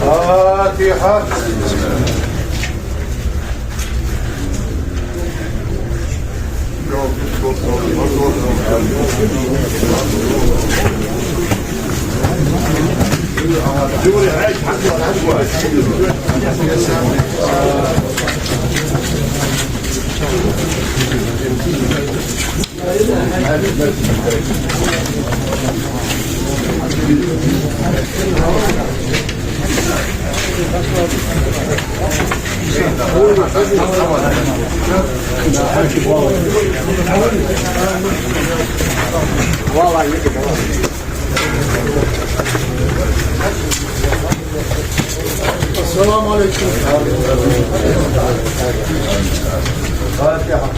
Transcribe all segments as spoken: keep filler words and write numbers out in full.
الفاتحة. السلام عليكم. الفاتحة.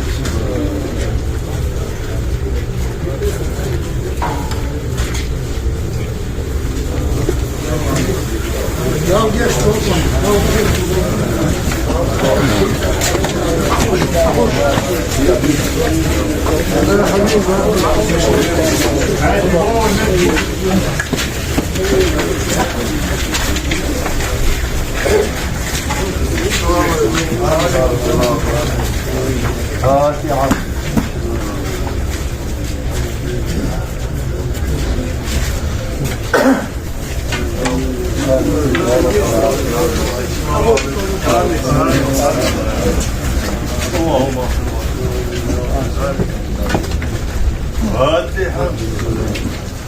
الفاتحة. الفاتحة. الفاتحة.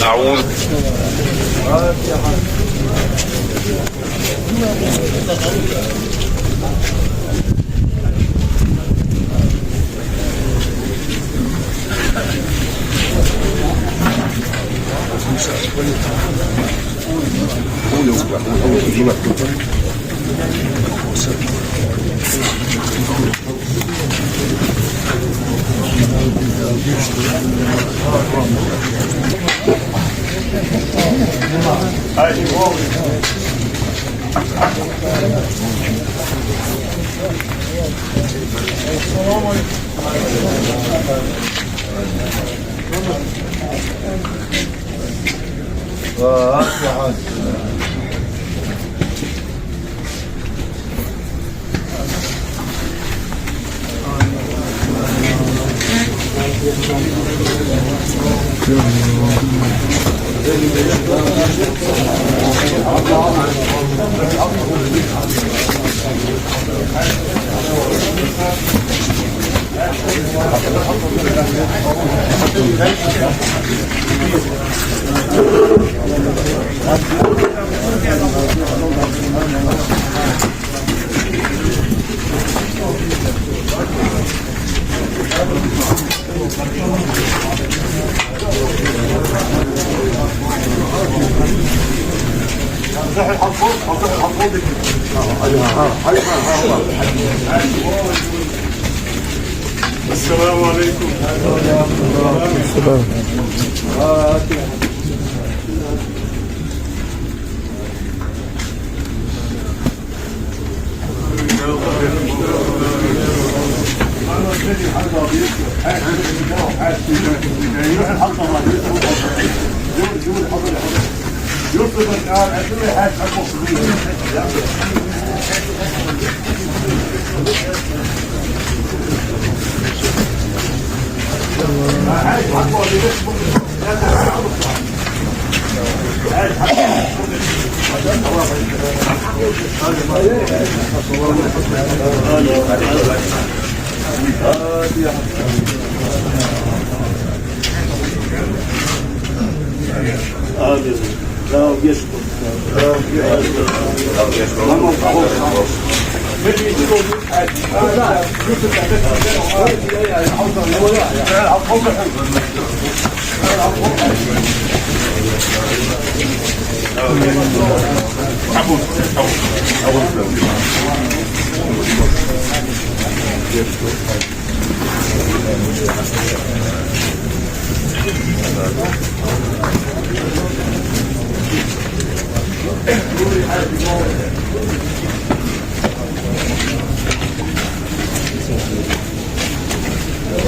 أعوذ. السلام عليكم. السلام.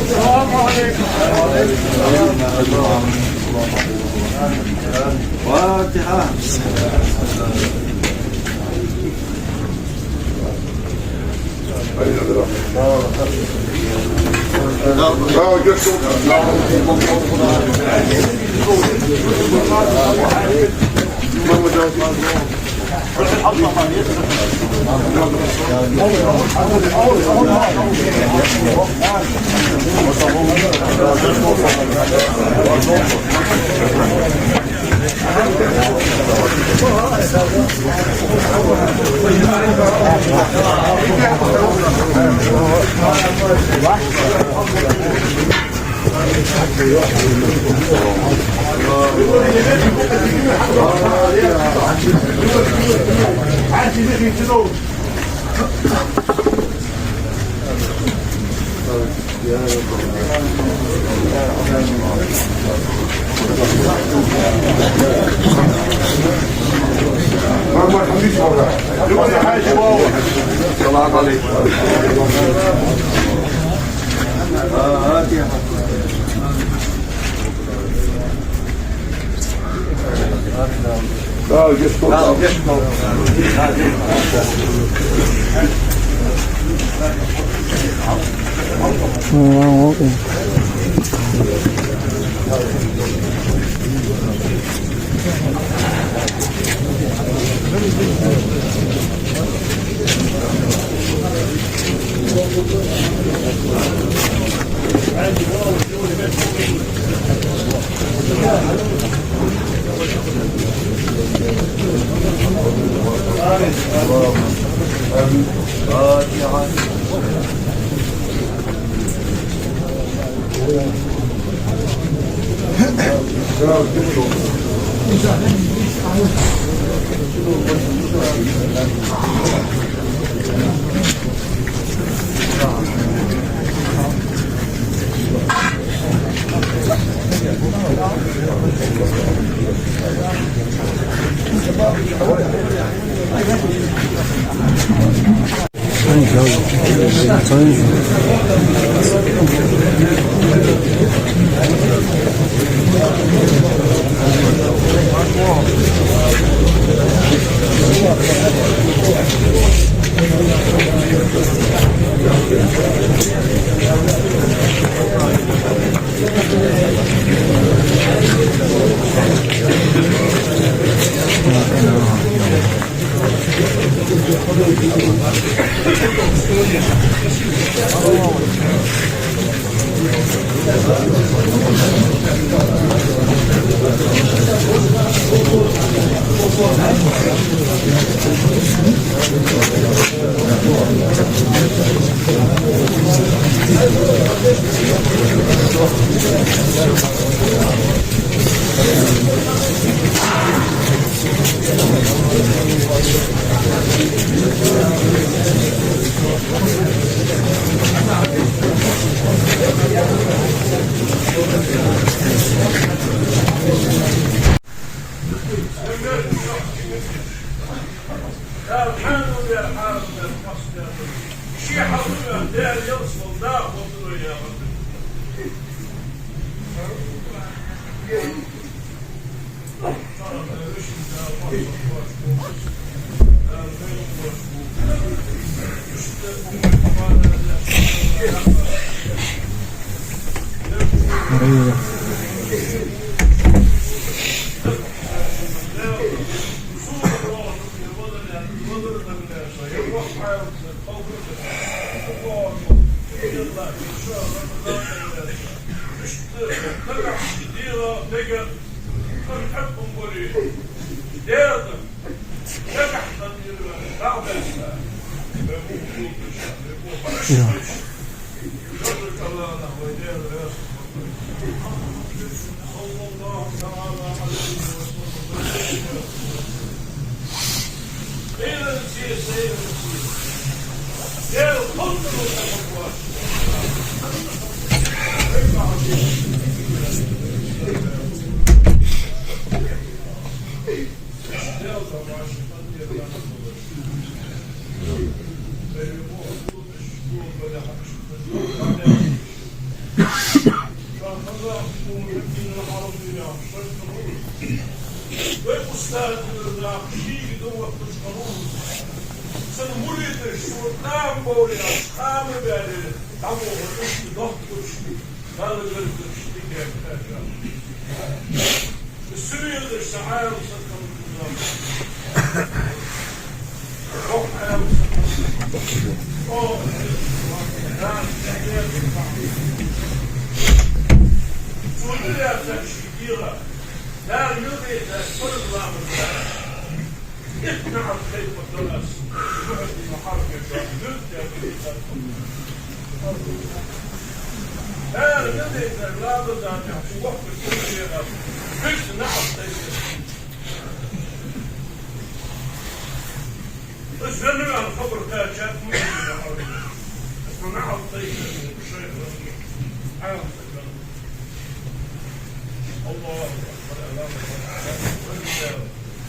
السلام عليكم. فاتحة. السلام عليكم.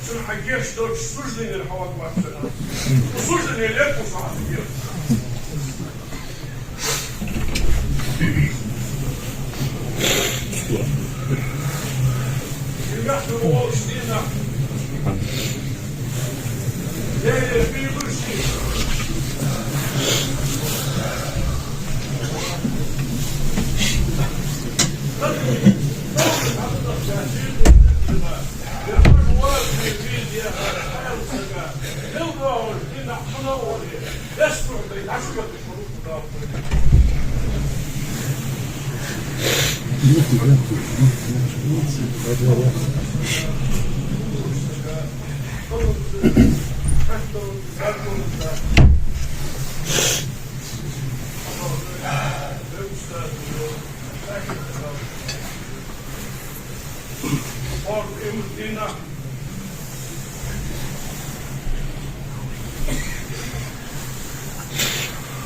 Цун хьагеш долча суждане хьавакъ вац цунах. Суждане леппу сахьат.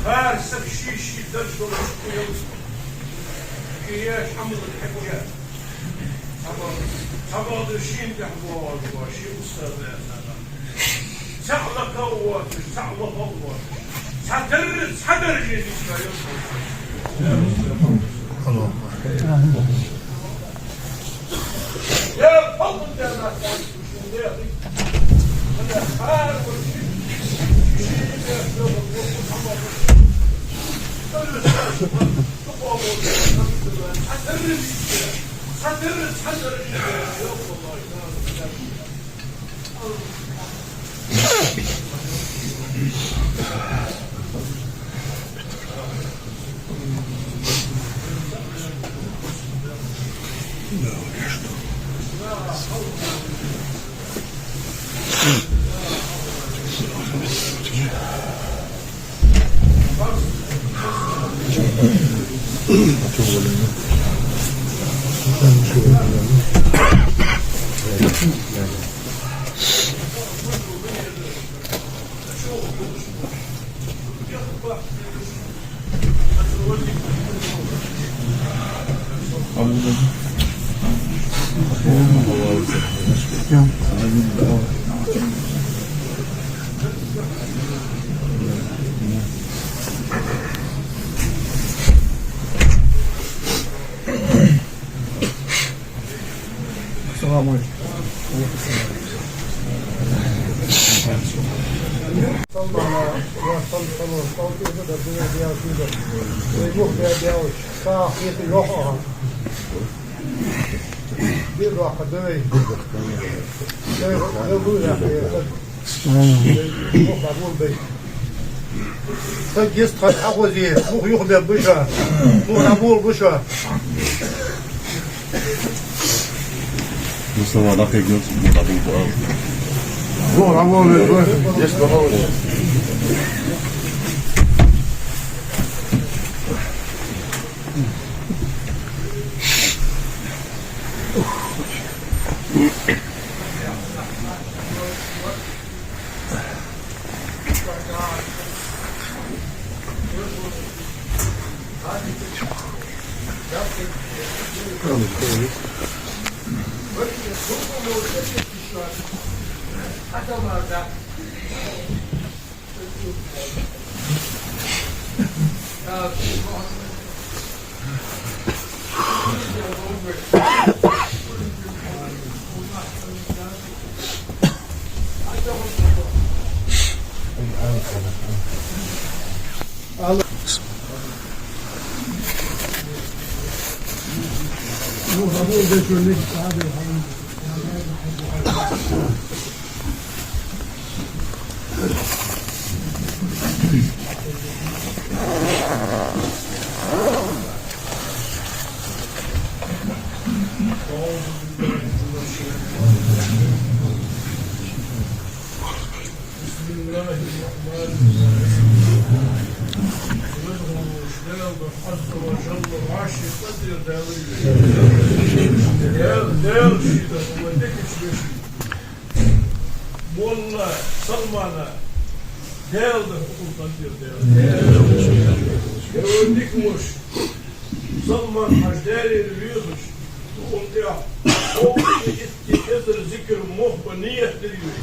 Барсах ший-ший дарж долаш кхуьл. Кхы еш хӀама хьекхуя. Цхьабакъда шийна тӀехьа бохаш ба, ший устаза яцара. Цхьа лакха а воацаш, цхьа лакха а воацаш. Цхьа дарра, цхьа дарже дийшка йоах. السلام عليكم. Саг йистхилча хьахозе, мух юхабергба шо, мух дӀаболабергба шо. Мух дӀаболабергба. بسم الله الرحمن الرحيم. Даьла да, Ӏазза ва жалла, вӀаши къадир Даьла. Даьла, Даьла ший да, ва дикача веший. Молла Салмана Даьла да, укхун къадир Даьла. Ва дика воша. Салман-Хьажа Даьлера вехаш, укхун тӀехьа кхоъ итт эзар зикар мохк бан ният дир вай.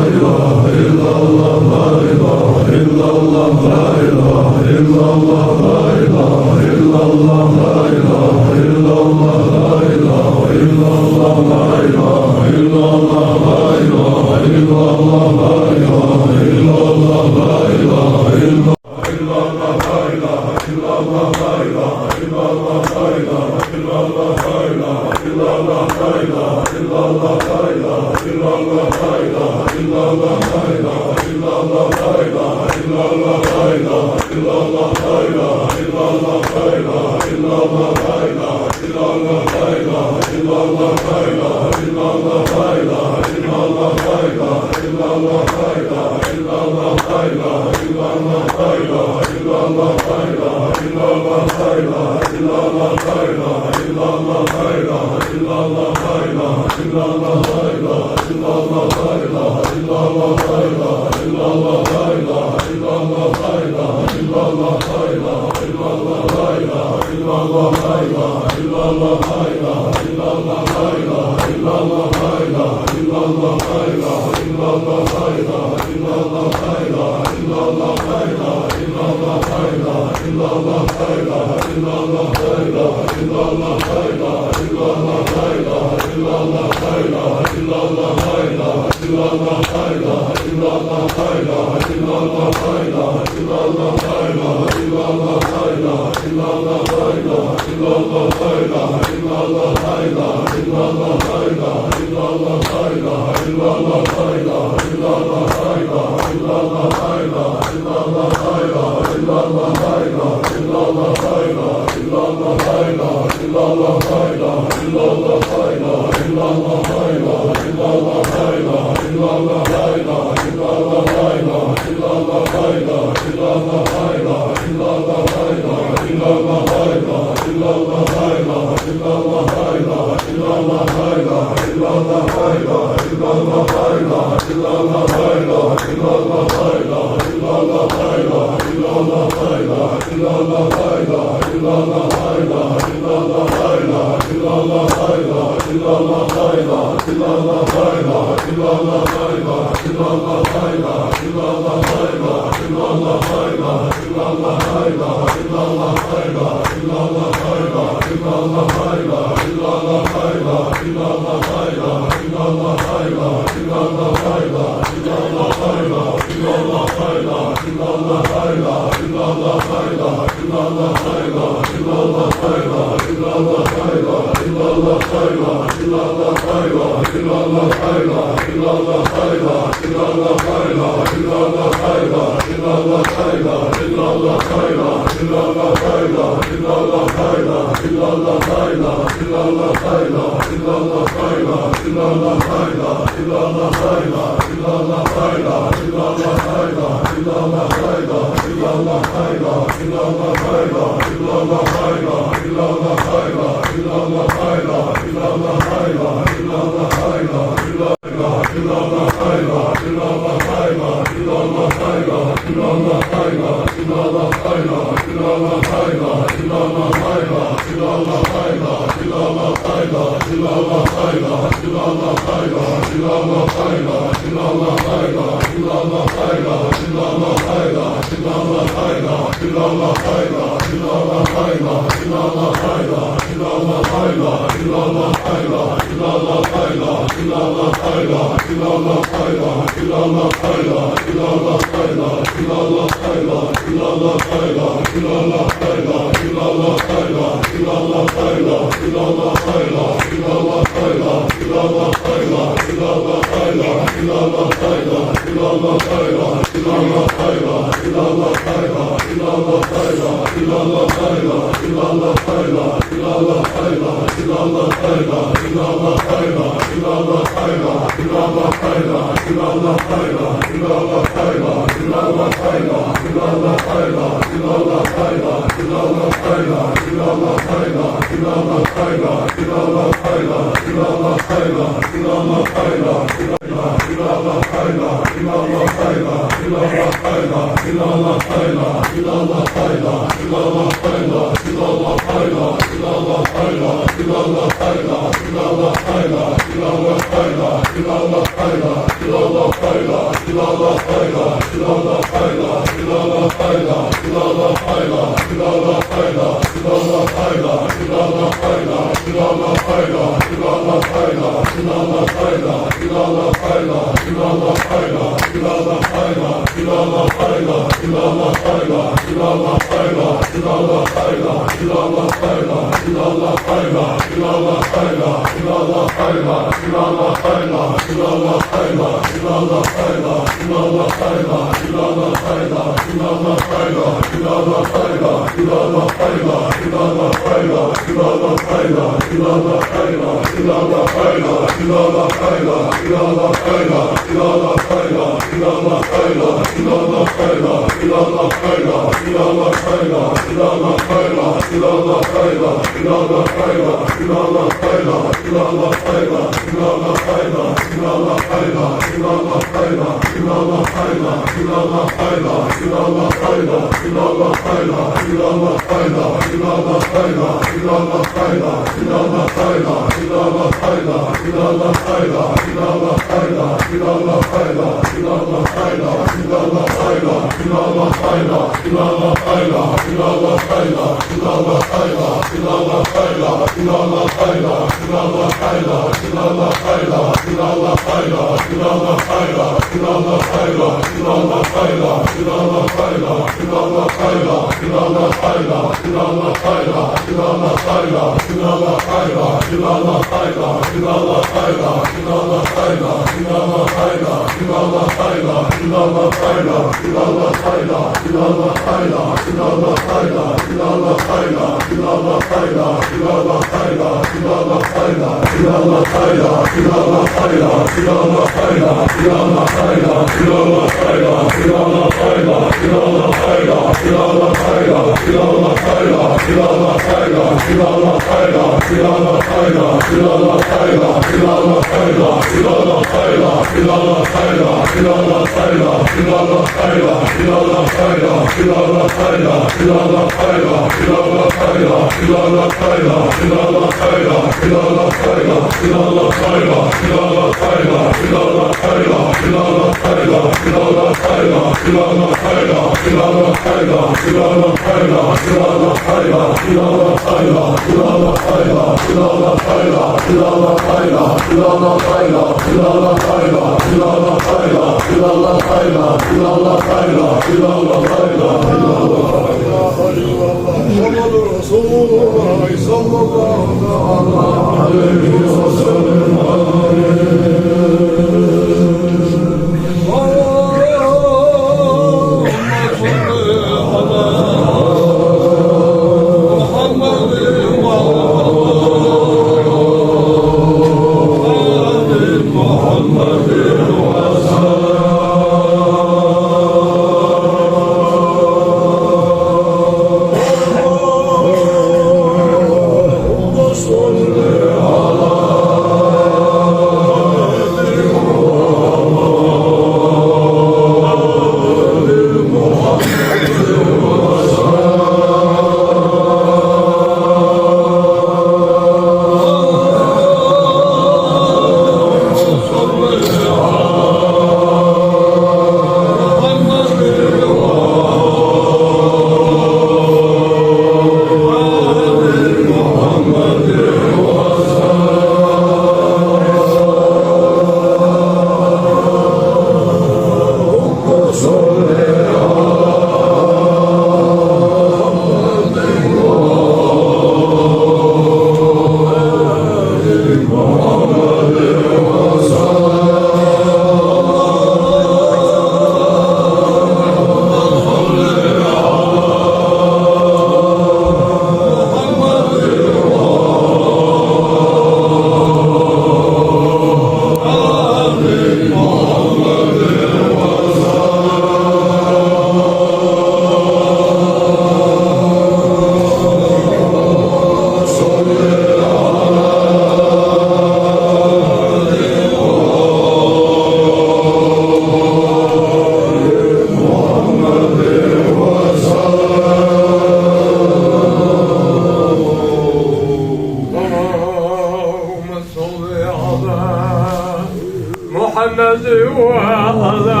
وعلى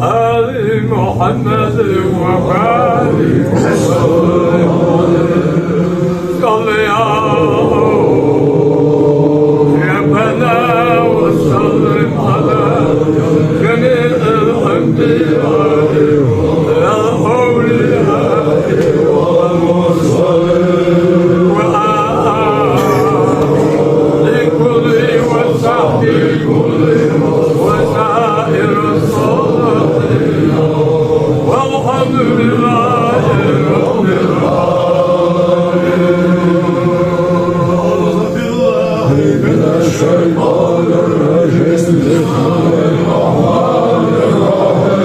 آل محمد وبارك وسلم. صل يا ربنا وسلم على جميع الأنبياء والأولياء والمرسلين وآل كل وصحبه كل وسائر الصالحين. والحمد لله رب العالمين. أعوذ بالله من الشيطان الرجيم. بسم الله الرحمن الرحيم.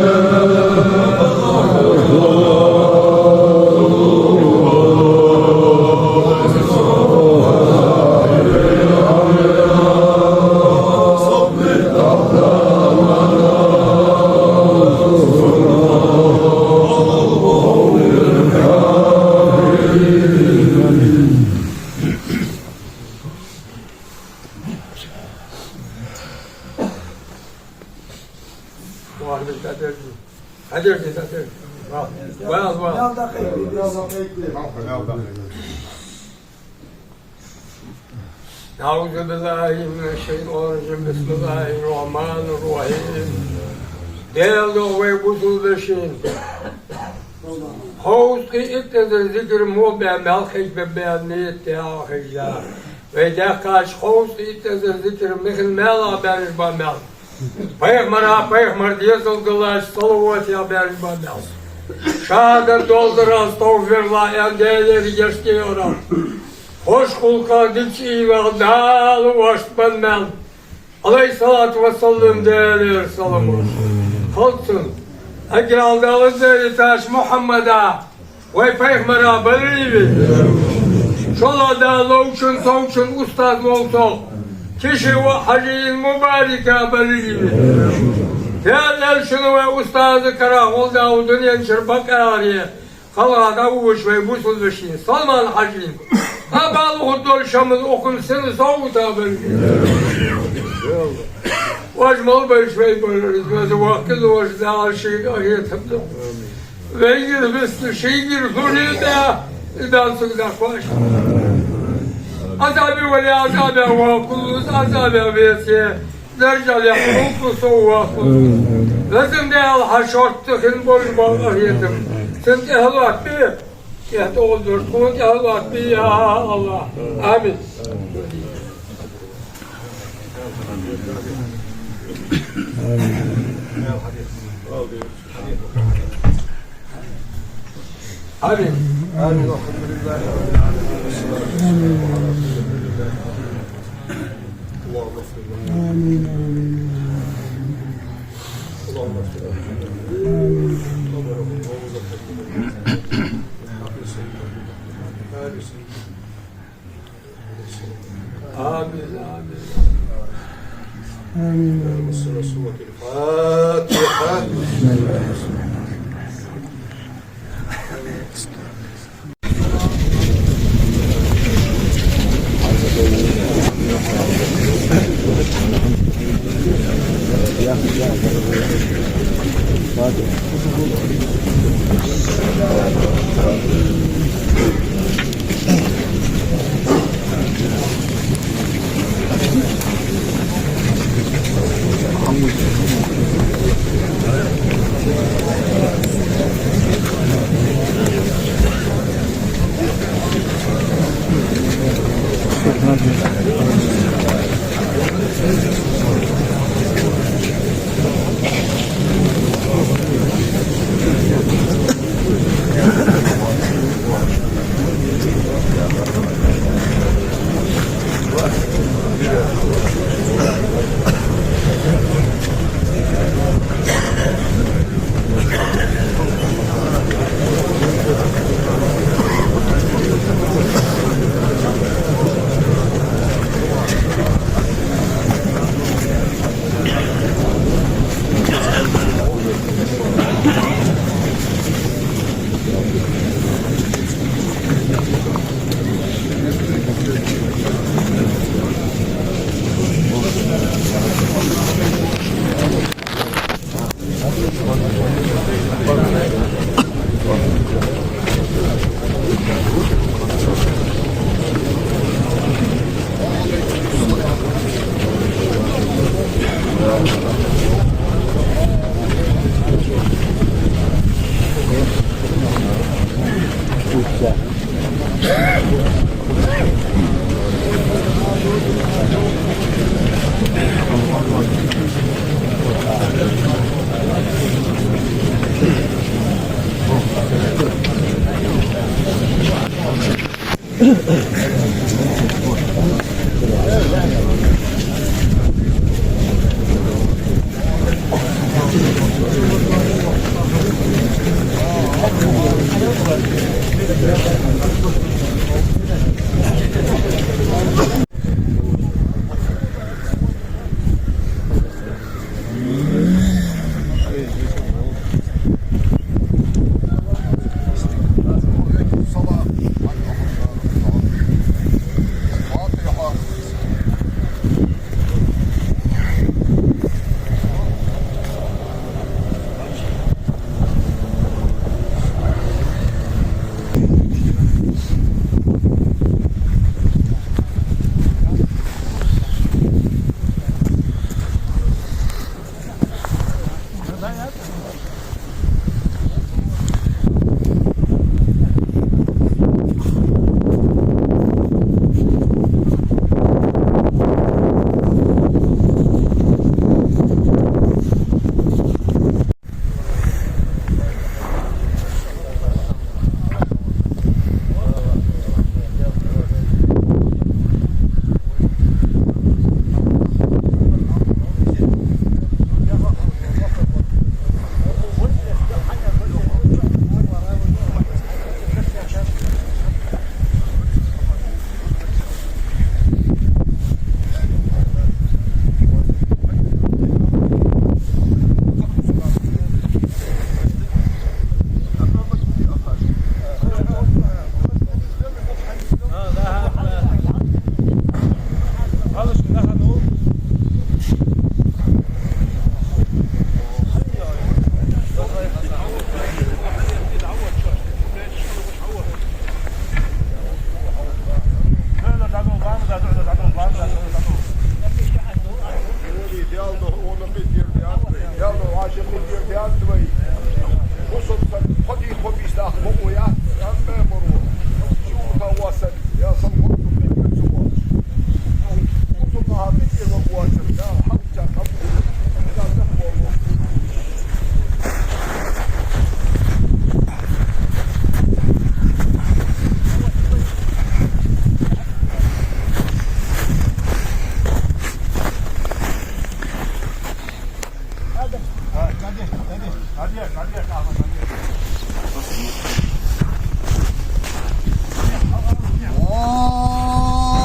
Well, well, well. أعوذ بالله من الشيطان الرجيم. بسم الله الرحمن الرحيم. Даьла духьа, вай бусалба вежарий. Ховш итт эзар зикар мо баь, маьл хьежа баь, нийят тӀа хьежа. Вай даьккхача ховш итт эзар зикар мехала маьлах баьржа ба маьл. Пайхамара, пайхамара дезалга лаьца салаватах баьржа ба маьл. Шахьадат долаш дар, астагӀфируллахӀ аьнна, Даьлагара гешт деш дар. Хоза гӀулакхах, дикача уйлах Дала воашта ба маьл. عليه الصلاة والسلام, Даьлагара салам хилда цунна. Эггара Дала лазар итача Мухьаммада, вай пайхамара, баларий вай. ШоллагӀа, Дала ловчун, совчун устаз волча Киши воӀ Хьажий Мубарака, баларий вай. Даьла элчана, вай устаза кара гӀолла Дала дунен чура бакъахьаре, халкъа дӀавугаш вай бусалба вежарий, Салман-Хьажий. Ма бала хӀу долча шамал укхун сина совгӀата баьлча. Вож мел баьлча вай бараш, веза воккхал вож Дала шийга къахетам лолда. Вайгара вист шийгара хургда, из Дала цунга дакъа лойя. Ӏазабе вале, Ӏазабе воккхал луз, Ӏазабе веце, даржа лехь хӀукху со ваху. Везан Даьла, хьа шортта хинна болаш бола къахетам цунна тӀехьа лоаттабе, тӀехьа тӀагӀолла долча тхона тӀехьа лоаттабе, я АллахӀ. Амин. آمين. آمين. آمين. والحمد لله رب العالمين. والصلاة والسلام على رسول الله. اللهم اغفر له. آمين، آمين، آمين. اللهم اغفر له. آمين. اللهم اغفر له. آمين، آمين. آمين. آمين. سورة الفاتحة.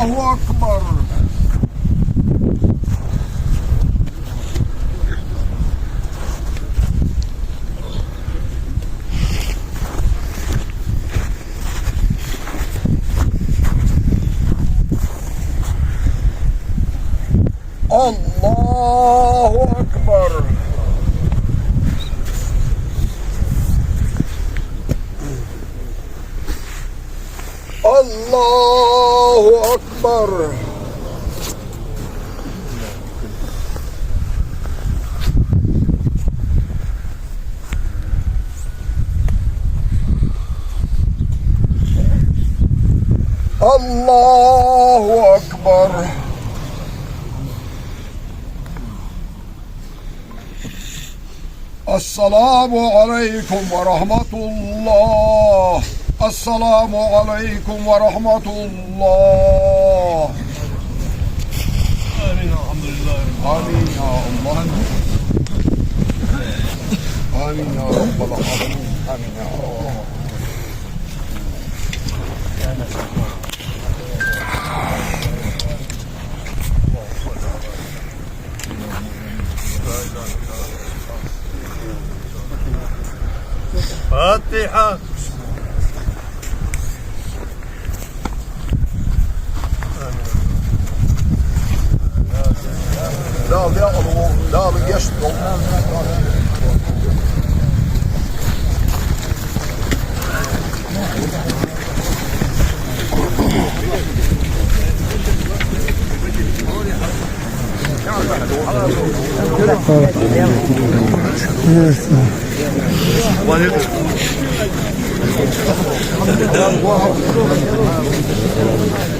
الله أكبر. الله أكبر. الله أكبر. الله أكبر. السلام عليكم ورحمة الله. السلام عليكم ورحمة الله. آمين، الحمد لله. آمين يا الله. آمين يا رب العالمين. آمين يا الله. فاتحة.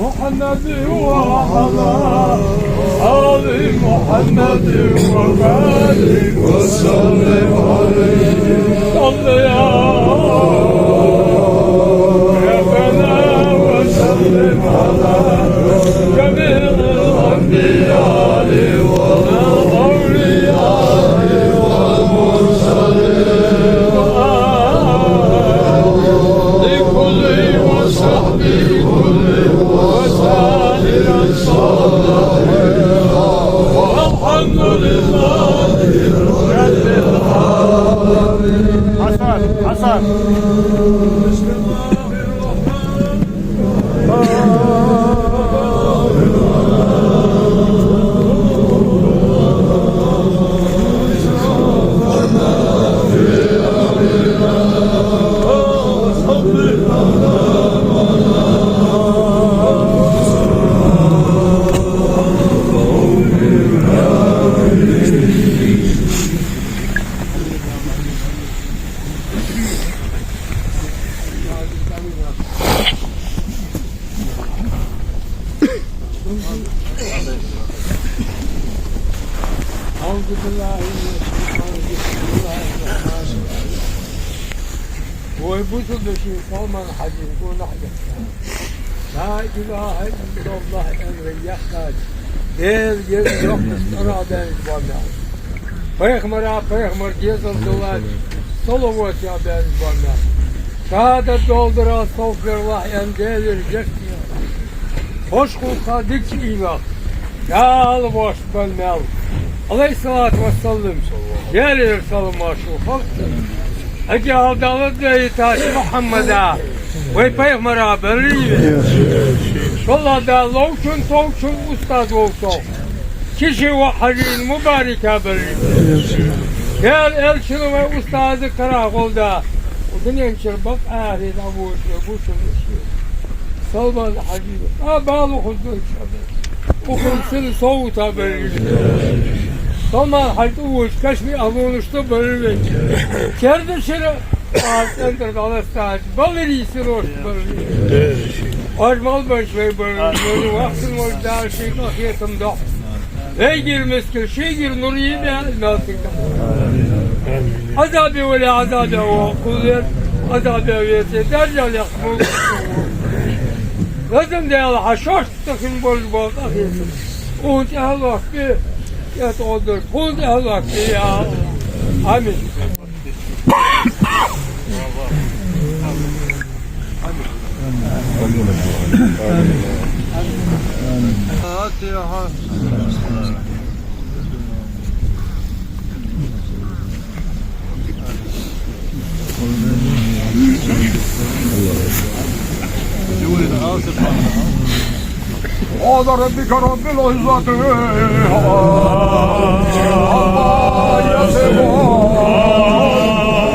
محمد وعلى آل محمد وبارك وسلم عليه. صل يا ربنا وسلم على جميع الأنبياء والأولياء والمرسلين وآله كلهم وصحبه كلهم وسائر الصالحين. والحمد لله رب العالمين. حسن، حسن. أعوذ بالله من الشيطان الرجيم. بسم الله الرحمن الرحيم. ويبوس الشيطان من حجم كون حجم. لا إله إلا الله аьнна вай яхача, Даьла ер йоккха цӀерах баьннаб бола мел. Пайхамара пайхамара дезал долаш, салаватах баьннаб бола мел. Шахьадат доаладарах, астагӀфируллахӀ аьнна, Даьлагара гешт де. Хоза гӀулакхах, дикача иймах Дала воашта бола мел. Ӏалайхи ссалату вассалам, Даьлагара салам-моаршал хилда цунна. Эггара хьалха Дала дайта Мухьаммада, вай пайхамара балийве. ШоллагӀа, Дала ловчун, товчун устаз волчох, киши воӀ Хьажий Мубарака балийве. Даьла элчано вай устаза карагӀолла да, укх дунен чура бакъ ахӀи дӀавоша гуча мишта. Салман-Хьажий, а, бала хоза дойча. Укхун сина совгӀата балийве. Салман-Хьажий тӀавоша кашамий ахӀлунашта балийве. Керда шера а цӀен тӀара дӀалаьцача балари сирошта балийве. Оаш мел баьча вай балийве. Вахтан волча Дала ший къахетам дохьа. Вайгара мискал шийгара нур е бе, мел сингахь. Ӏазабе вале Ӏазабе воккхаве, Ӏазабе веце даржа лехк мугу. Везан Даьла, хьа шоашта хинна болаш бола къахетам укхунна тӀехьа лоаттабе, тӀехьа тӀа гӀо деш, укхунна тӀехьа лоаттабе, я АллахӀ. Амин. سبحان ربك رب العزة عما يصفون.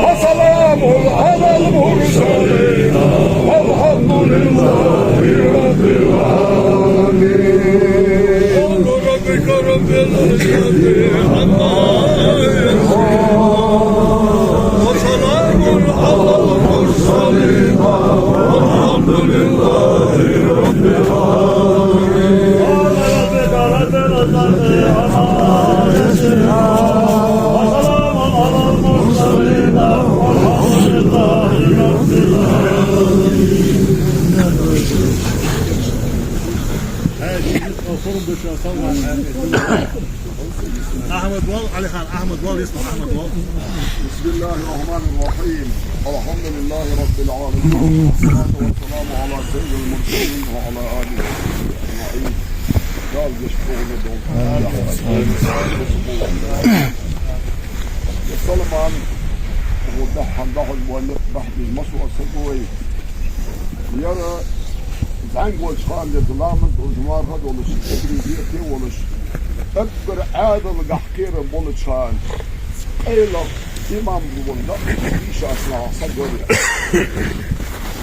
وسلام على المرسلين. والحمد لله رب العالمين. ربك رب العزة عما يصفون. وسلام على المرسلين. والحمد لله رب العالمين. وسلام على المرسلين. والحمد لله رب العالمين. أحمد وال، علي خان، أحمد وال، يسمع أحمد وال. بسم الله الرحمن الرحيم. الحمد لله رب العالمين. والصلاة والسلام على سيد المرسلين وعلى آله أجمعين. قال جشكونا دول. يا سلمان، هو دحن دحن ولا بحث المسوى سبوي. Ер зӀамига волча хана деза ламаз долаш, марха долаш, зикри-зерате волаш, эггара Ӏаьдалгахьа кхера болча хана, къайлагӀа имам волаш, дийша саг вар ер.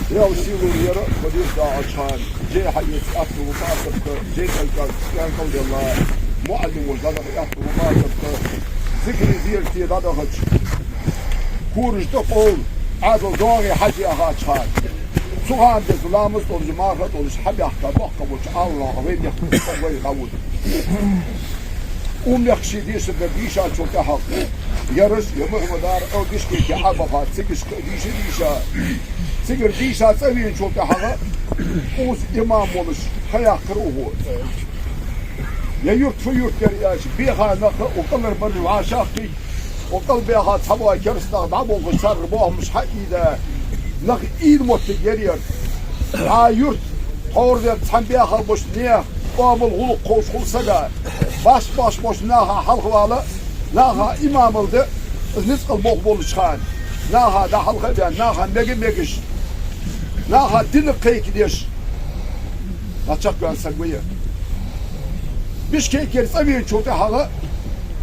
Даьла сийлора ер, хадис дагӀача хана, жей хьаэца аьттув ма бацар-кх, жей кӀалкӀал, кӀалкӀал делла, муӀаллим волаш дӀадахар аьттув ма бацар-кх, зикри-зерате дӀадахача, кораш тӀакъовла, Ӏаьдал доагӀе хьажа яхача хана. Цу хана деза ламаз долаш, марха долаш, хьабаьхка боккха болча Ӏаламнаха вай мехка вай гӀа вуд. Укх мехка ший дешар дар дийшачул тӀехьагӀа, ераш, е Мухьаммадар, Ӏо Бишкеке Ӏобаха, цигашка дийша, дийша. Цигара дийша цӀавеначул тӀехьагӀа, укхаза имам волаш, хьаяьккхар укхо. Е юрт фу юрт яр аьлча, беха нах укх кӀалара бараш вӀашагӀкхийтта, укх кӀал баьха цхьабола кераста нах дӀаболхаш, царгара бохамаш хьаийда, нах ийна моттиг яр ер. Цхьа юрт, тховра венна цхьан баьхал болча наьха, къамал гӀулакх ховш хул сага, башха-башха болча наха хьалхавала, наха имамал де, из ницкъал болх болча хана, наха дӀахьалха а баьнна, наха мега а мегаш, наха динах кхайкадеш, дӀачакхваьнна саг ва ер. Бишкекера цӀавеначул тӀехьагӀа,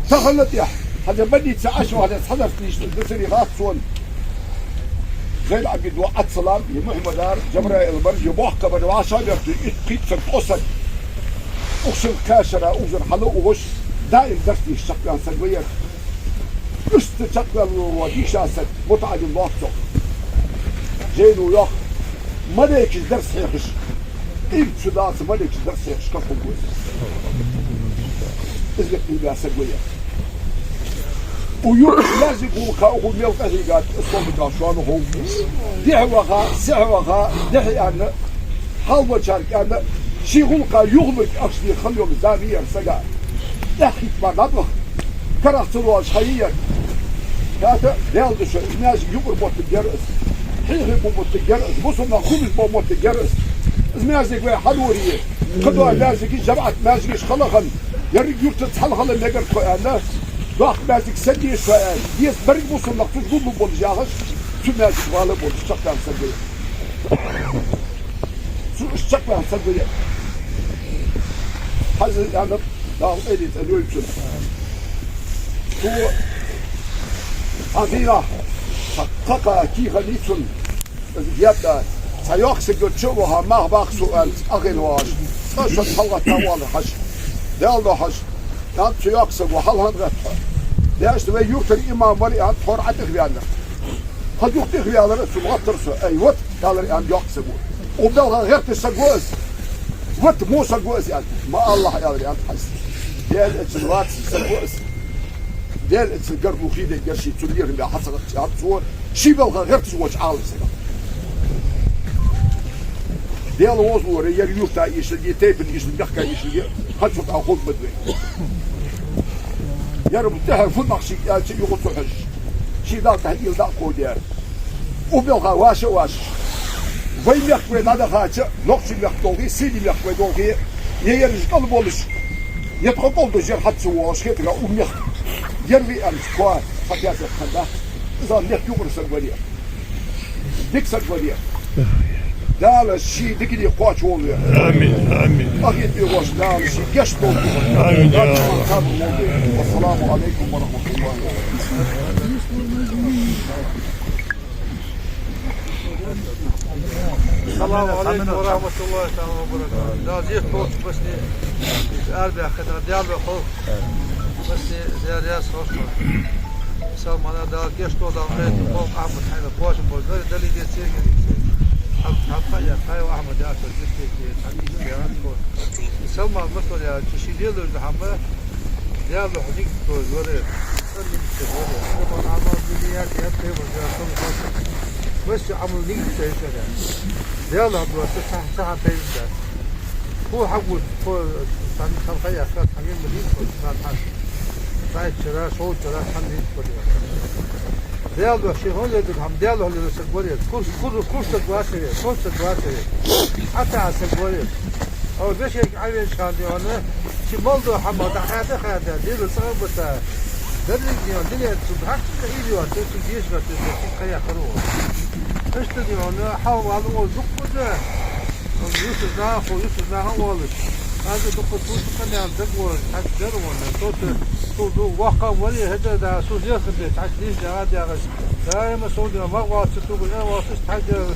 тахан а тӀехьа, хӀанз больнице Ӏаш вахале, цхьа дарс дийшача, дисари хац сона. Зайн-Ӏабидо, Ӏабдуссалам, е Мухьаммадар, Жабраил бар, е боккхагӀбар вӀашагӀбаьхкаб, итт-пхийтта саг, ткъо саг. Укх шин кхаь шера, укх шера хьалуш, даим дарс дийша чакхваьнна саг ва ер. Иштта чакхваьнна вола дийша саг, мутаӀалим лоац цох. Жайно йоах, малейкаш дарс хьехаш, къемат ди дац, малейкаш дарс хьехаш кхы хул вай. Из бекъа баь саг ва ер. Укх юрта лазиг гӀулакха укхо мел къахьийгад, из ховргда шоана хов. Дехьа ваха, сехьа ваха, дехьа аьнна, Хьалвачарга аьнна, ший гӀулакха юхалург ахча де хала йола зама яр сага. Эхь хӀитта мара дӀабаха, карах ца лоалаш хьайяр. ХӀаьта Даьла духьа, из маьждиг юкъара моттиг яр из. Хьехам бу моттиг яр из. Бусалба нах гулбеш бола моттиг яр из. Из маьждиг вай хьалуре, кхыдола маьждигаш, жамаӀат маьждигаш хала хинна, еррига юртаца хьалхала мегар тхо аьнна, доккха маьждиг сенна деза тхо аьнна, деза берригаш бусалба нах цу чу гуллуш болаш яхаш, цу маьждиге вала болаш чакхдаьнна саг ва ер. Цу чакхдаьнна саг ва ер. Хьажа, аьннад, Дала къайле цӀена йойла цун. Цо хьан дийнахьа кхакха кийха ницун, из гетта, цхьа йоккха саг йолча а ваха, мах баккха со аьнна, ахийна вагӀаш, цкъа шо хьалгӀатта вала хьажа, Даьла духьа хьажа, аьннад цу йоккха саго, хьалхагӀатта. Даьшта вай юртара имам вар, аьннад, тхьовра ӀотӀехваьннар. Хьа юха тӀехваьлар, цунна гӀаттар со. Ай, вот, аьлар, аьннад йоккха саго. Укх балха гӀерташ саг ва из. Вот во саг ва из, аьннад. Ма алалахь, аьлар, аьннад, хьайса. Даьла эццал вацаш саг ва из. Даьла эццал гаргало хий дергдар ший, цун лерхӀам бе хьа ца гӀаттача, аьннад цо, ший балха гӀерташ волча Ӏалам сага. Даьла возалора, ер юрта эшалга, тайпан эшалга, мехка эшалга, хьа цу тӀа хургба вай. Ер тӀехьа фу нах шийга аьлча, юха ца хьожаш, ший Далла тӀехьа уйла дӀа а кховдаьр. Укх балха ваша а вашаш, вай мехка вай дӀадахача, нохчий мехка долхе, сийдола мехка вай долхе, е ераш кӀал болаш, е тхо кӀал долаш, ер хьа ца воагӀаш хетаргда укх мехка. Ер вай аьннача, кхо, хьа кхаьсар хиннад. Из мехка юкъара саг вар ер. Дика саг вар ер. Дала ший дикане кхоачаволва ер. Амин, амин. Ахи тӀе вош Дала ший гешт долда. Амин, я Аллах. Вассаламу Ӏалайкум ва рахьматуллахӀи ва баракатухӀ. Салам Ӏалайкум ва рахьматуллахӀи таӀала ва баракатухӀ. Дала зехьа долда, басни арбаьхкина Даьла хов. Басни зерряс хов. Салмана Дала гешт долда, Дала хов, Ахьмад хьайна бошам бо, дали, дали де цеге. Хьаб, хьаб, хьайна, хьайна Ахьмад яхар, дикке, хьаб, яхар. Салман масала яхача, ший лелаш да хьама, Даьла хьо дика тхо варе. Салман дика варе. Салман Ӏамал дуния, я тхо варе, салман. Васе Ӏамал дика тхо варе. Даьла хьо доацар, цхьа, цхьа хьан тайна да. Хьо хьагуд, хьо сан, сан хаяхка, сан ген ма дийна, хьо сан хьан. Цхьа чара, шовзткъа чара, сан дийна, хьо дийна. Даьла духьа ший хьо леладу хьама, Даьла хьо леладу саг варе. Курс, курс, курс саг вацаре, курс саг вацаре. Хьата саг варе. Ава вешега Ӏавенча хана дийна, ший мел дола хьама дӀахаьда, хаьда, дийна цӀа а бата. Деррига дийна, дийна цу бахьарча тӀа ийла йоацар, цу дешарца, цу кхаяхар ва. Иштта дийна, хьалвала ва дуккха да. Юсуф наха, Юсуф наха волаш. Хьажа дукха цу къамаьл даг волаш, хьажа дар вон, тота, цул ду воккха варе, хӀета да, цу леса бе, хьажа дийша а дагӀаш. Даима сов дина, мах валца тугу, э, валцаш, хьажа, ну,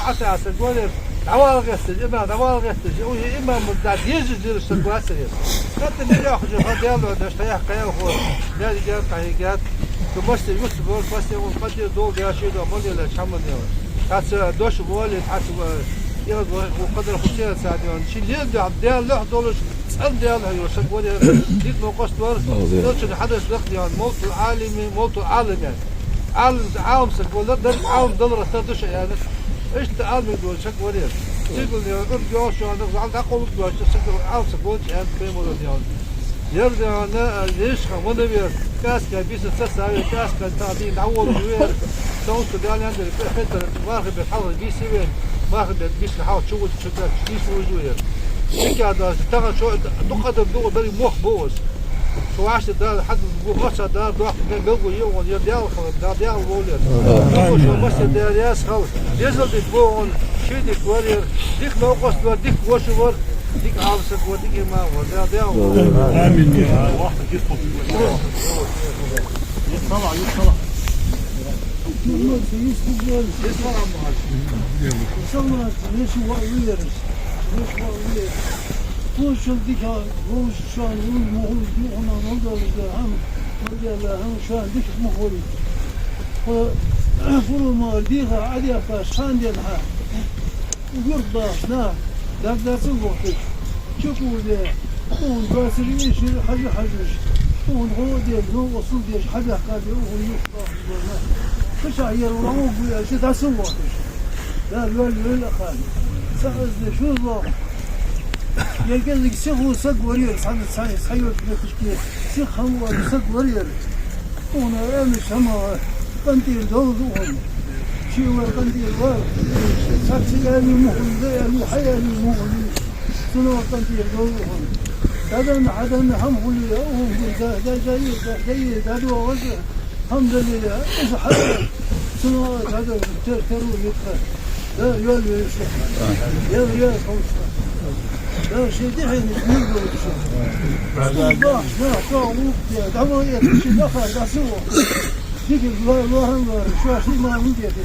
Ӏаса, Ӏаса, горе, дӀавала гӀерташ, имам, дӀавала гӀерташ, уж имам да, дезаш дираш саг вацар ер. ХӀета мел яхача, хьо Даьла деш, тхоах кхел хо, мел гер, тхоай гер. Цу массе юц бор, массе он къадир дол, дяши до, мал ела, чаман ела. Цхьацца дош воле, цхьацца, э, ирад во, во къадар хусен цадион. Ший лел духьа, Даьла лохь долаш, цӀена Даьла лохь йолаш саг варе, дика новкъост вар, Аллах. Элчан хьадис лакхдион, мовтул Ӏалими, мовтул Ӏалами. Ӏалам, Ӏалам саг валар, дар Ӏалам далар астар душа яна. Иштта Ӏалами долаш саг варе. Сигал дийна, урд йолаш йоанах, зал дӀакъовлуш доацаш, саг Ӏалам саг волча яна, паймала дийна. Ер дийна, э, ешха вана вер, каска биса ца саве, каска та дийна дӀаволаш вер. Таунска Даьла яндар, пе-, петар, марха бе хьалха биса вер, марха бе биса хьалха чу вуж, чу дац, биса вуж вер. Дика да, тахан шо дукха адам дугӀу дари мох бовас. Шо ваьшта Дала хьадал гу, гӀоца Дала дохка, бе белгу йогӀун, ер Даьла хала, да Даьла волер. Амин. Шо массе Даьла яс хала, дезал дика богӀун, ший дика вар ер, дика новкъост вар, дика воша вар. Дика Ӏалам саг ва, дика имам ва, Даьла, Даьла ва. Амин. Салам, салам, Мухаммад. Салам, Мухаммад. Салам, Мухаммад. Слушал дика, слушал, мухул, духуна, мухул, хам, мухул, хам, шоана дика мухул. Хо, фуру ма диха, адиаха, шан ден ха. Юрт бахаш нах, даг дацар вахташ, чукуле, тхуна доацар ийшар хьажа хьажаш, тхуна гӀо а деш, новкъостал деш, хьабаьхка бе укхун юрт бахаш бар нах. Кхычахьа ер валагӀа гу аьлча, дацар вахташ. Да, лоьл, лоьл а хана. Аз де шозлагӀа. Ер кӀезига сиха вола саг вар ер, цхьан, цхьан, цхьан йоӀ метташка сиха хӀама вола саг вар ер. Укхунна аьнна хӀама, къинтӀера долаш укхунна. Ший вар къинтӀера вар. Цхьацца аьле мухӀалла, аьле, хьа аьле мухӀалла. Цунна къинтӀера долаш укхунна. ДӀаденна, хьаденна хӀама хуле, укхунна да, да, да, да, да, да, да, да, да, да, да, да, ХӀамдулиллахӀ, из хьал, цунах хьадара тер-, теру йитха. Да, йол вешта. Ял ял ховшта. Да, ший дихьен из мир долча. Сул бахш, нах, чох, лук, я, дама, я, ший даха, да, су. Дикир ло-, лохан лор, шо ший ма мин дете.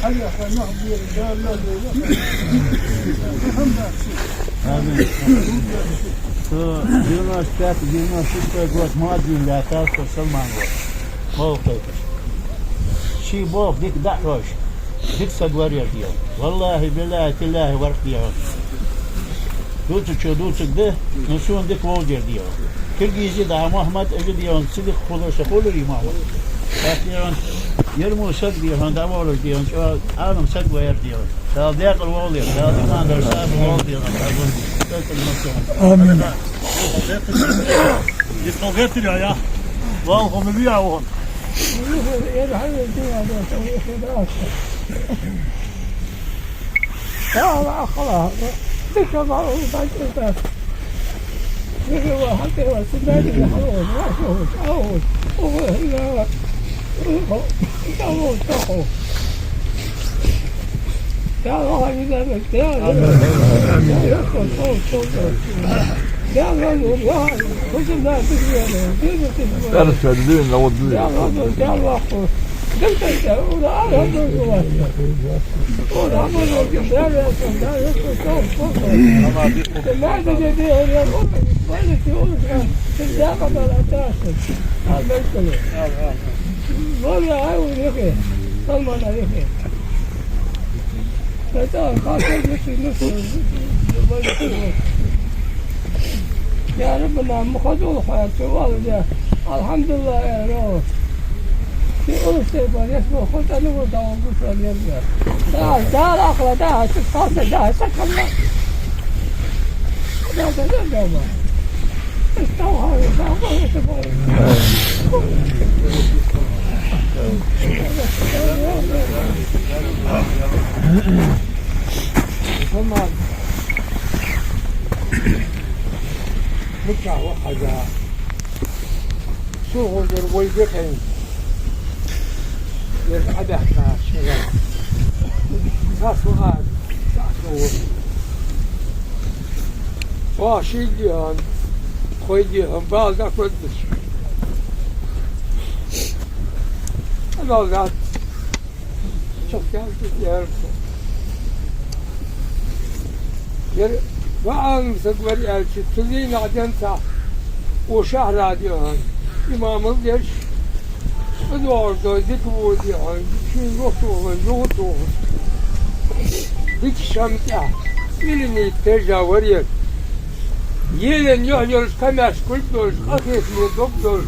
Хьаяха нах бер, да, йол вешта. Амин. Со девяносто пятый, девяносто шестой год Мадин лаьтта, со Салман вар. Мовхайта. Ший бох дика дӀахьош, дика саг вар ер дела. ВаллахӀи, биллахӀи, тиллахӀи, варх дела. Дувцачо дувцаргда, но сона дика вовзар дела. Киргизи да Мухьаммад, эжа дела, ца дика хулар, ца хулар из Мухьаммад. Тхьа дела, ер мо саг дела, дӀаволаш дела, чӀоагӀа Ӏалам саг вар ер дела. Дала декъала волва, Дала иман дола саг волва дела. Амин. Диско геттира, я? Вал хо ма вия вон. يا ربنا مخدوم حياته والله. الحمد لله يا رب. في أرسل بس يسمع خلطة نقول دعوة بكرة اليوم. لا، لا، لا، لا، لا، لا، لا، لا، لا، لا. МуьтӀахь ва хьажа. Цу гӀо яр вай бекхен. Ер Ӏабаьхка шера. Цас ва а, цас ва. Ва шийгахьан, хойгахьан, бала дакваддаш. Бала дац. Чакхдаьлча яр. Яр ва Ӏалам саг вар аьлча, цу дийнахьа денз цхьа укх шахьара дехьа имамал деш, из воагӀаш дой дика ва дехьа, шийна лохтухаш, юхатухаш. Дика шам тӀехь, илини тежа вар ер. Елен юхь йолаш, камаьршал кулг долаш, къахетаме дог долаш.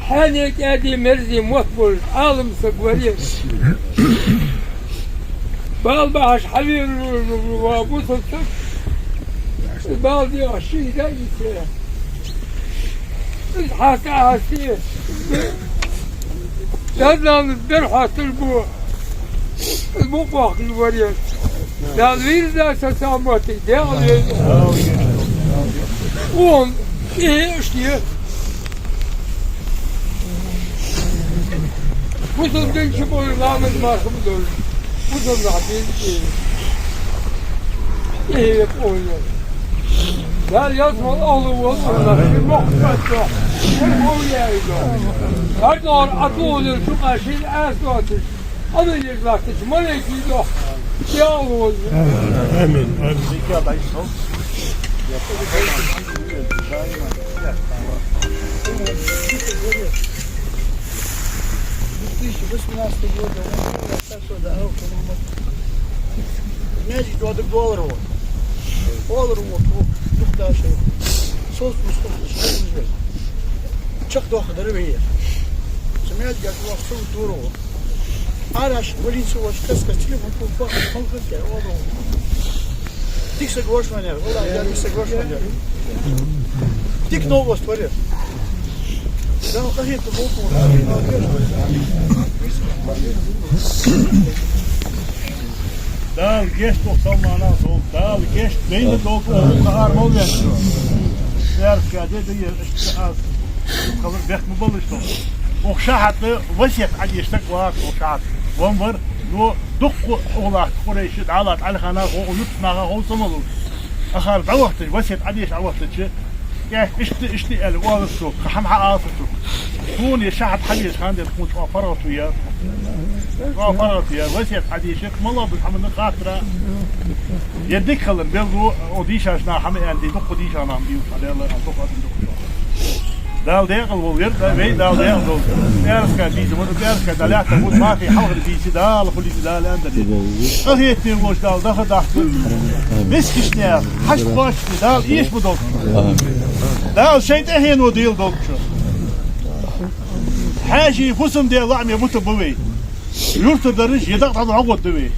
Хьаьне кӀаьди мерзий мотт болаш Ӏалам саг вар ер. Бала бахьаш хьавер ва бусалба саг. Бала дехьа ший да из. Из хьаста а хьасте. Даднана бер хьастар бу. Из бу къохкаш вар ер. Дала вийрза са самотик дегӀ веза. Он, э, иште. Бусалба дин чу бола ламаз марха ма долаш. Бусалба нах дин чу. Э, э, он. Дала ялсмала Аллахӏ волва, Аллахӏ ший мохк кхоаччо. Шер вовза яйга. Гьар догӀар Ӏа тӀа волаш, шуга ший ас доацаш. Ӏадал еш латтача малейкий дохк. Я Аллахӏ. Амин. Амин. Две тысячи восемнадцатый год, да, он так что, да, а, по-моему, маьждиг доадар доллар вот. Доллар вот, вот, двух дашей. Соц мустух, что уже. Чакхдоаха дар вай. Со маьждига вахача дура. Араш, больница ваш, каска, телефон, пол, пол, пол, пол, пол, пол, пол. Дика саг вар шоана, валлахӀи, дика саг вар шоана. Дика новкъост вар ер. Дала къахетам болба. Дала гешт долда, салмана долда. Дала гешт, дайна долда, оаха ара мел ваьнна. Церка де, де, аз, хала бехк ма балаш тхо. Оаха шахьат васкет Ӏодийша саг вар, оаха шахьат. Ван вар, но дукха гӀулакх Къурайший, Дала Ӏалихана, хӀо, юртнаха ховш ца малув. Ахар дӀавахийтача, васкет Ӏодийша Ӏовахийтача, э, иштта, иштта аьле оалар цо, кхы хӀама хьаалар цо. Тхона ер шахьат хьабеча хана денз тхона чӀоагӀа паргӀато яр. ЧӀоагӀа паргӀато яр. Васкет Ӏодийша, малав бу хӀаман хаттара. Ер дика хилар белгало, о, дийшача наха хӀама аьнна, дукха дийша нах ма бий, хьалела, дукха адам дукха. Дала декъала волва ер, да, вай Дала декъала долда. ПӀаьраска бийса, вай пӀаьраска Дала лаьтта, вай мафи хьалхара бийса, Дала хулийса, Дала аьннадар. Къахетаме волча Дала даха дахка. Мискача наьха хьашт кхоачаш, Дала эша ма долда. Дала шоай тӀехьено дийла долда шо. Хьаьший фусам-даь лоӀаме бутаргба вай. Юртара дараш е дакъа дӀа хьогӀоргда вай.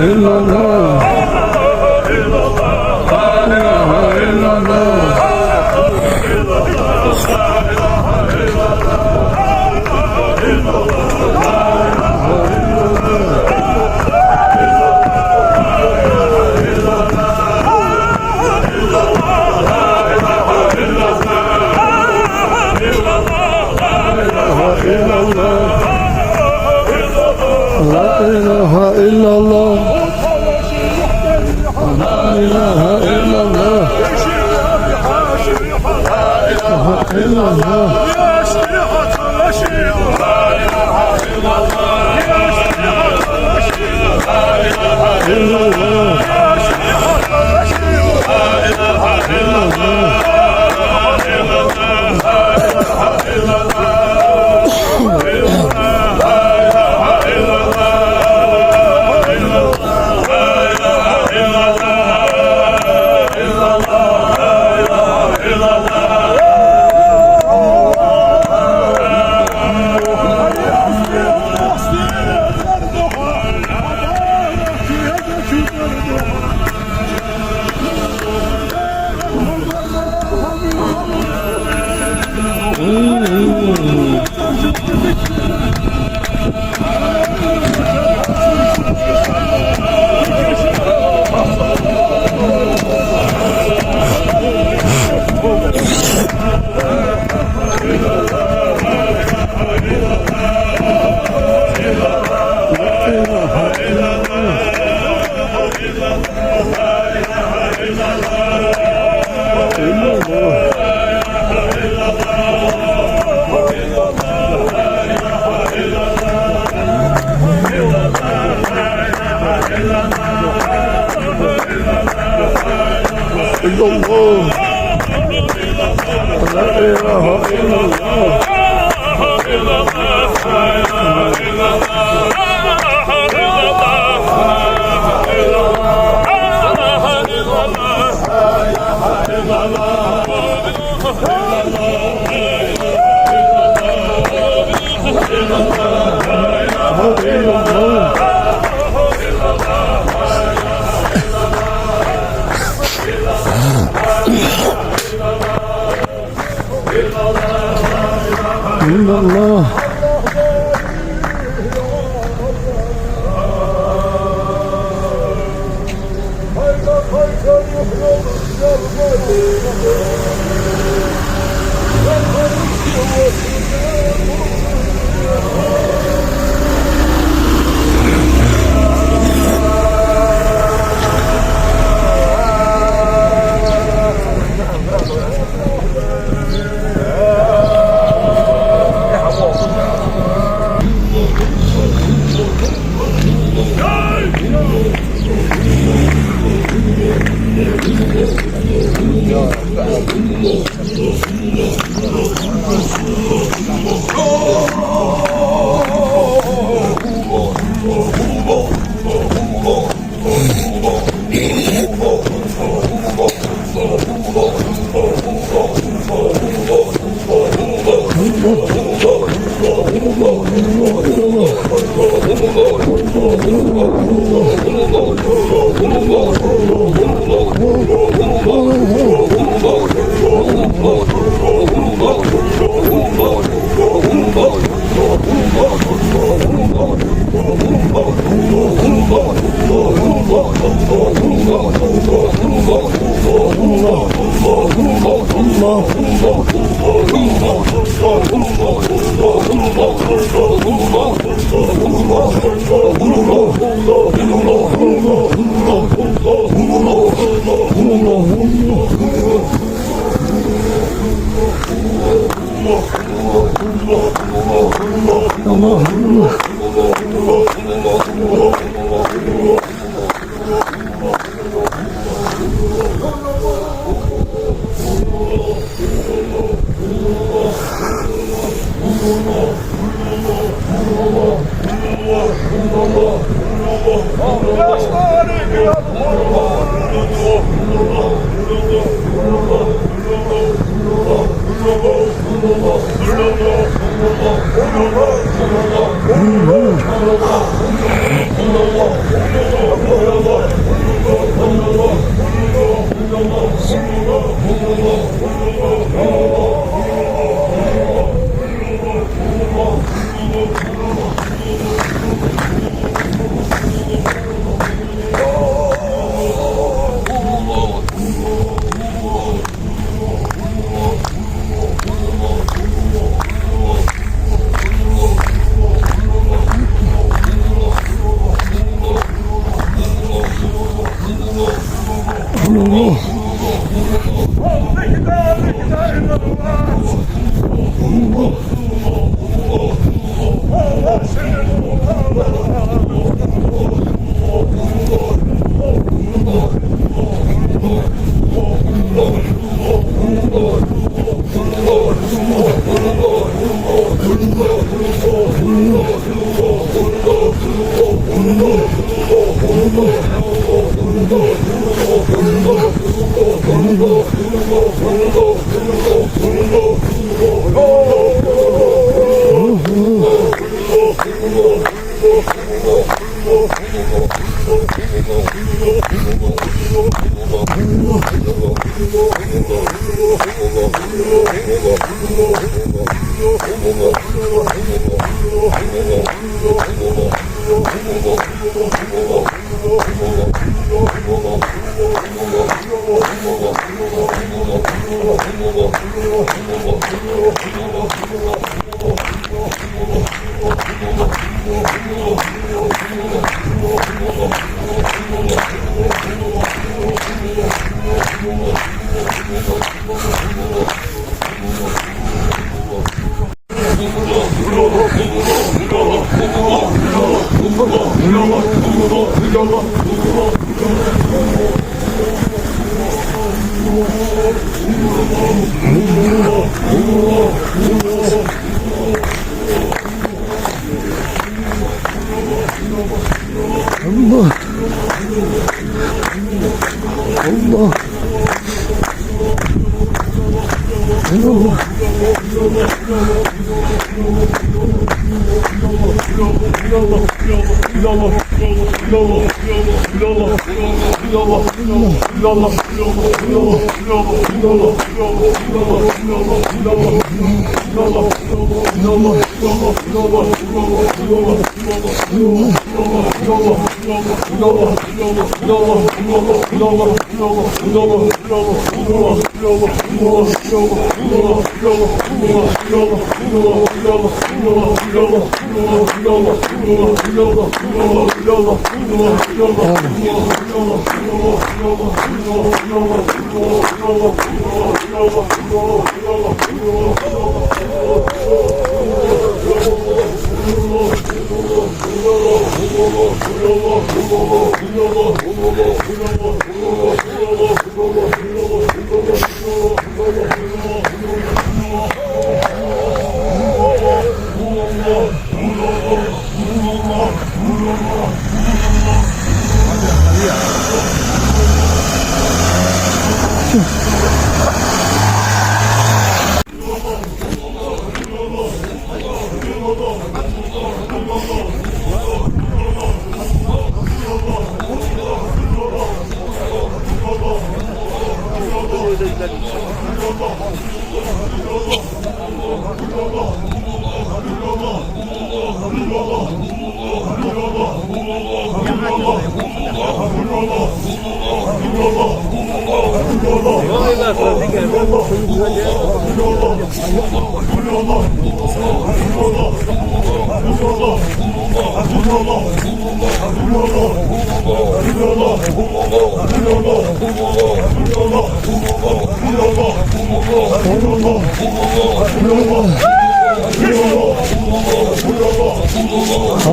إلا الله. لا إله إلا الله. لا إله إلا الله. لا إله إلا الله. لا إله إلا الله. إلا الله. لا إله إلا الله.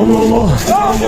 Алло, алло, алло.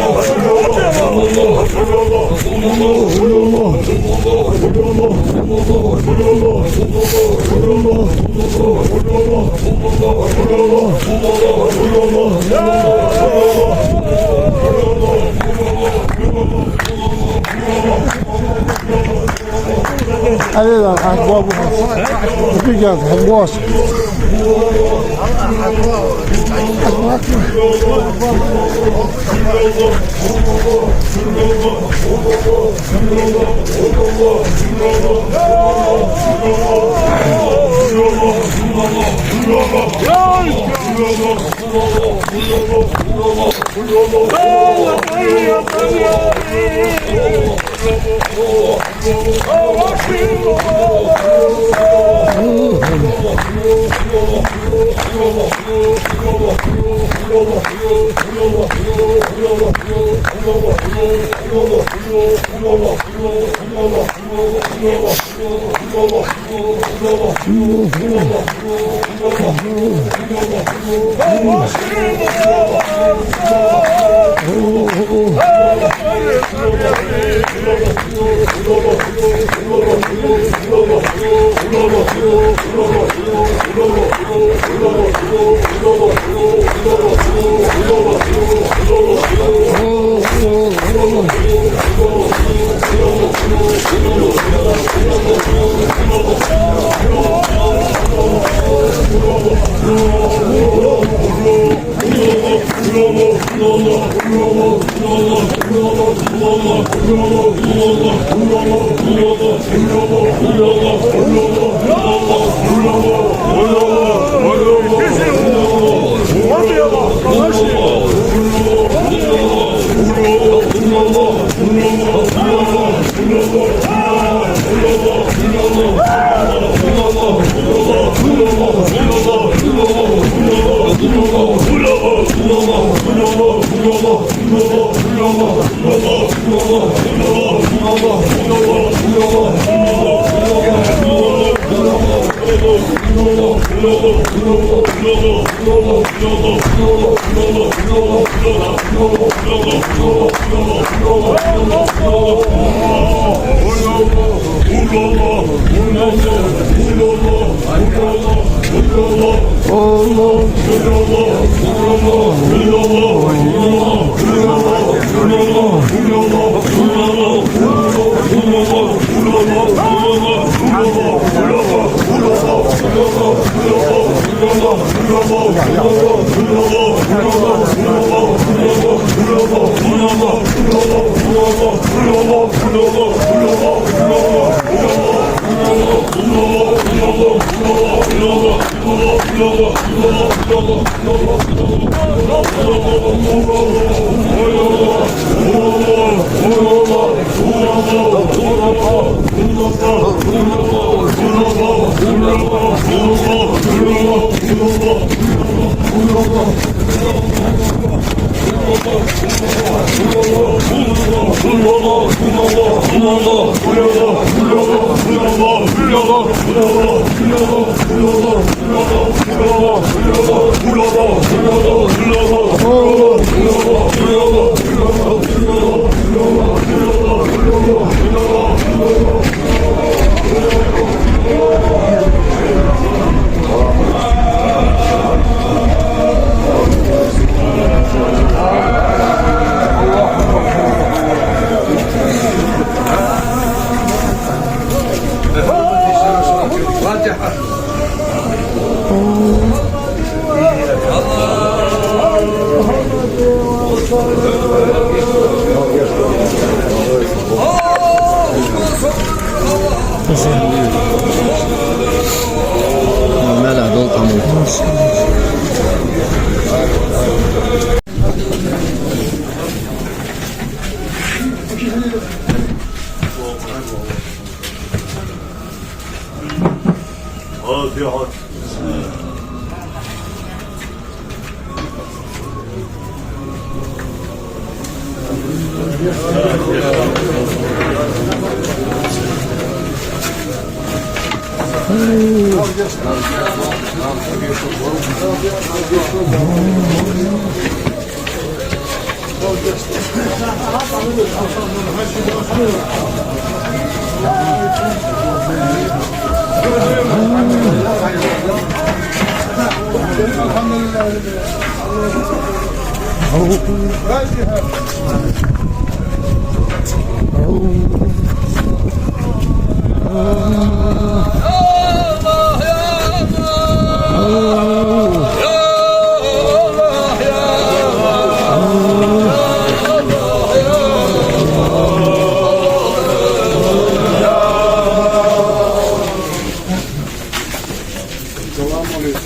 السلام عليكم.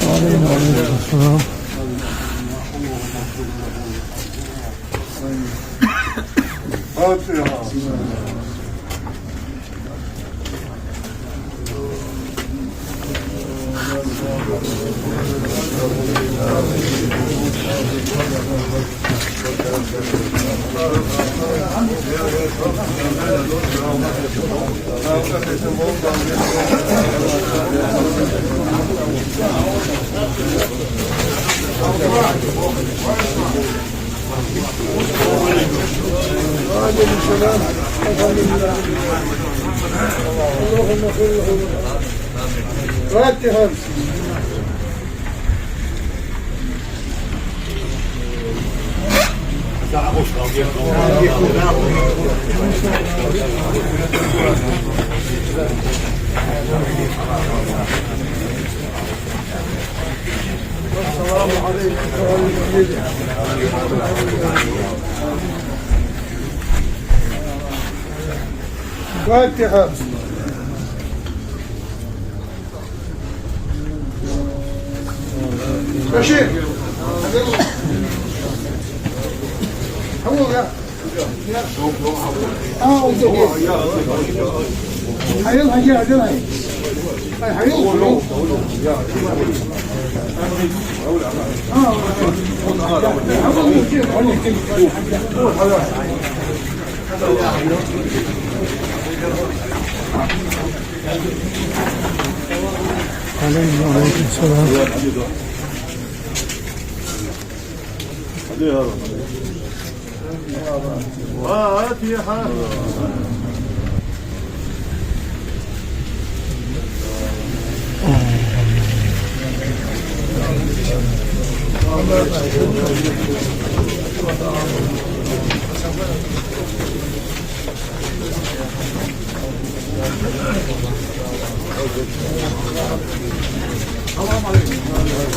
وعليكم السلام. فاتحة. وعليكم السلام. الحمد لله. اللهم صل وسلم. فاتحة. السلام عليكم. فاتحة. بشير. حول يا. آه، وزير. حيل، حيل، حيل، حيل. هاي حيل، حيل. آه. حول، وزير، حول، وزير. عليكم، وعليكم السلام. فاتحة.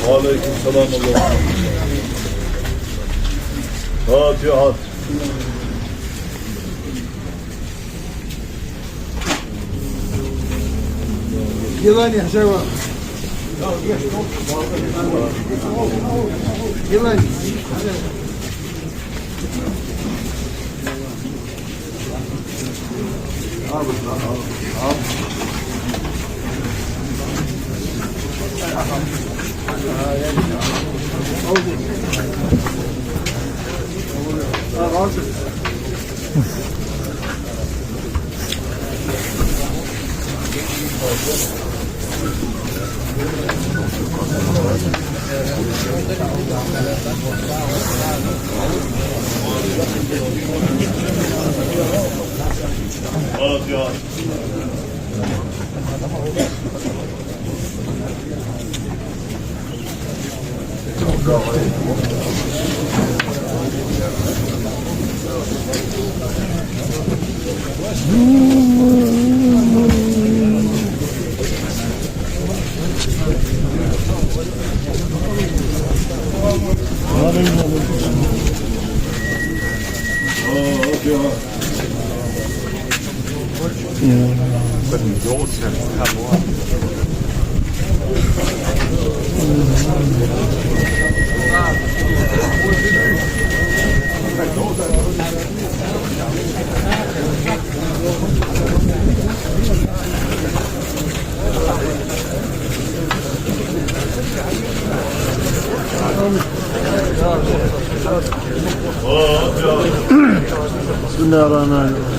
وعليكم السلام ورحمة الله. فاتحة. يلاني حسابه. يلاني. بسم الله الرحمن الرحيم.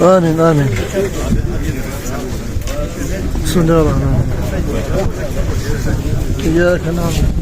آمين، آمين. بسم الله الرحمن الرحيم. إياك نعبد.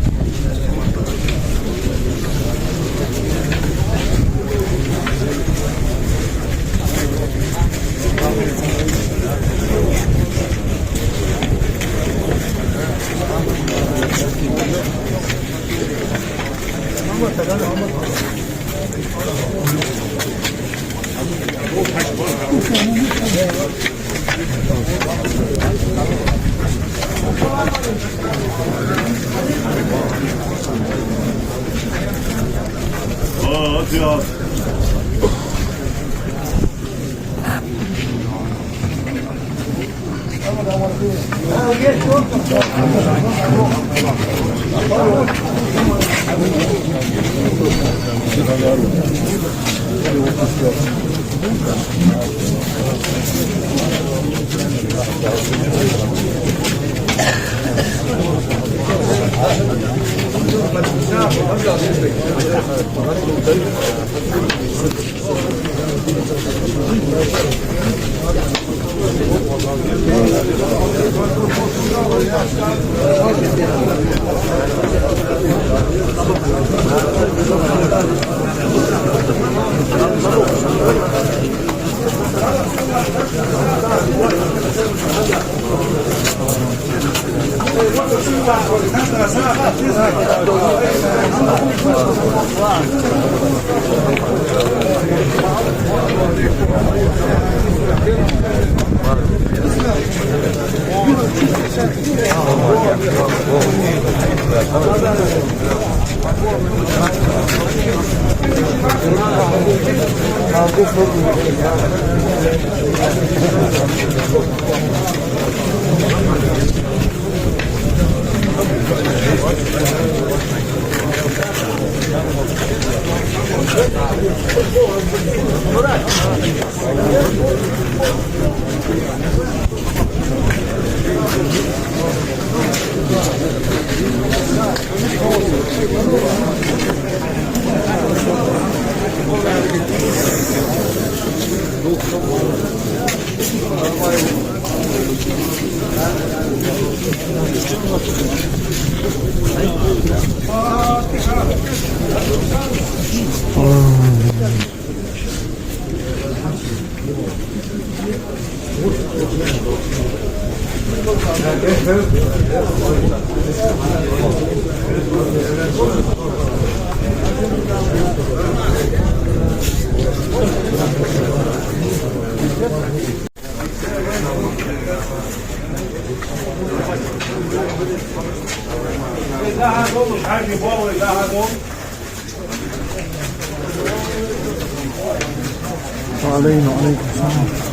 وعلينا وعليكم السلام.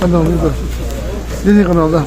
Канал, дини канал, да.